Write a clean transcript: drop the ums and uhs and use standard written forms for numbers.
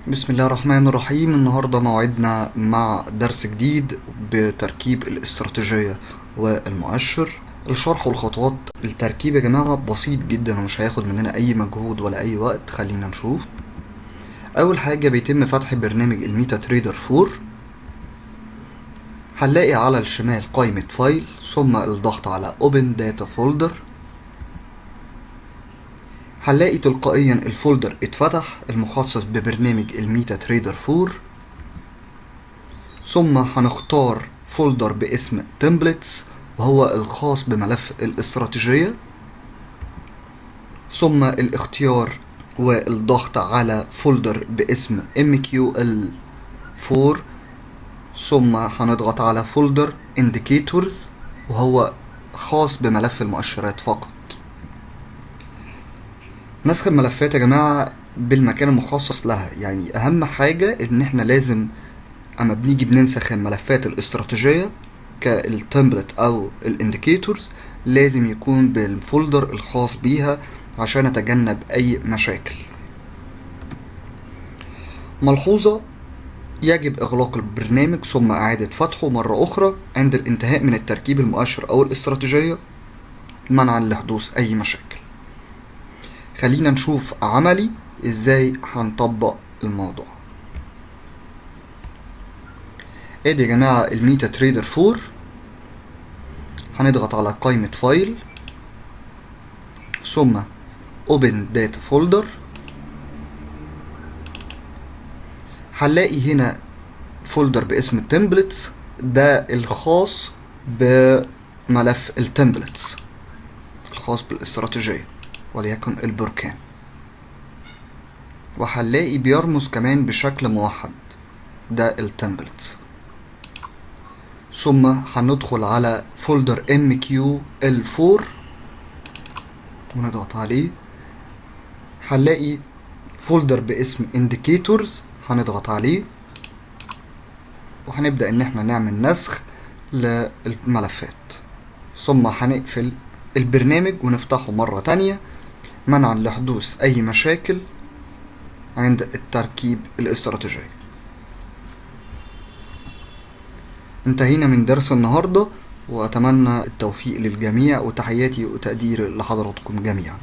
بسم الله الرحمن الرحيم. النهاردة موعدنا مع درس جديد بتركيب الاستراتيجية والمؤشر. الشرح والخطوات التركيب يا جماعة بسيط جدا ومش هياخد مننا أي مجهود ولا أي وقت. خلينا نشوف. أول حاجة بيتم فتح برنامج ال MetaTrader 4. هنلاقي على الشمال قائمة file، ثم الضغط على Open Data Folder. هنلاقي تلقائيا ال folder اتفتح المخصص ببرنامج ال MetaTrader 4، ثم هنختار folder باسم templates وهو الخاص بملف الاستراتيجية، ثم الاختيار والضغط على folder باسم MQL4، ثم هنضغط على folder indicators وهو خاص بملف المؤشرات فقط. نسخ الملفات يا جماعة بالمكان المخصص لها، يعني أهم حاجة إن إحنا لازم أما بنيجي بننسخ الملفات الاستراتيجية كال template أو ال indicators لازم يكون بال folder الخاص بيها عشان أتجنب أي مشاكل. ملحوظة: يجب إغلاق البرنامج ثم إعادة فتحه مرة أخرى عند الانتهاء من التركيب المؤشر أو الاستراتيجية منعا لحدوث أي مشاكل. خلينا نشوف عملي ازاي هنطبق الموضوع. ادي يا جماعة ال MetaTrader 4. هنضغط على قائمة file ثم Open Data Folder. هنلاقي هنا folder باسم templates، ده الخاص بملف ال templates الخاص بالاستراتيجية وليكن البركان، وهنلاقي بيرمز كمان بشكل موحد، ده ال templates. ثم هندخل على folder MQL4 ونضغط عليه. هنلاقي folder باسم indicators، هنضغط عليه وهنبدأ ان احنا نعمل نسخ للملفات، ثم هنقفل البرنامج ونفتحه مرة تانية منعا لحدوث اي مشاكل عند التركيب الاستراتيجي. انتهينا من درس النهاردة، واتمنى التوفيق للجميع، وتحياتي وتقديري لحضراتكم جميعا.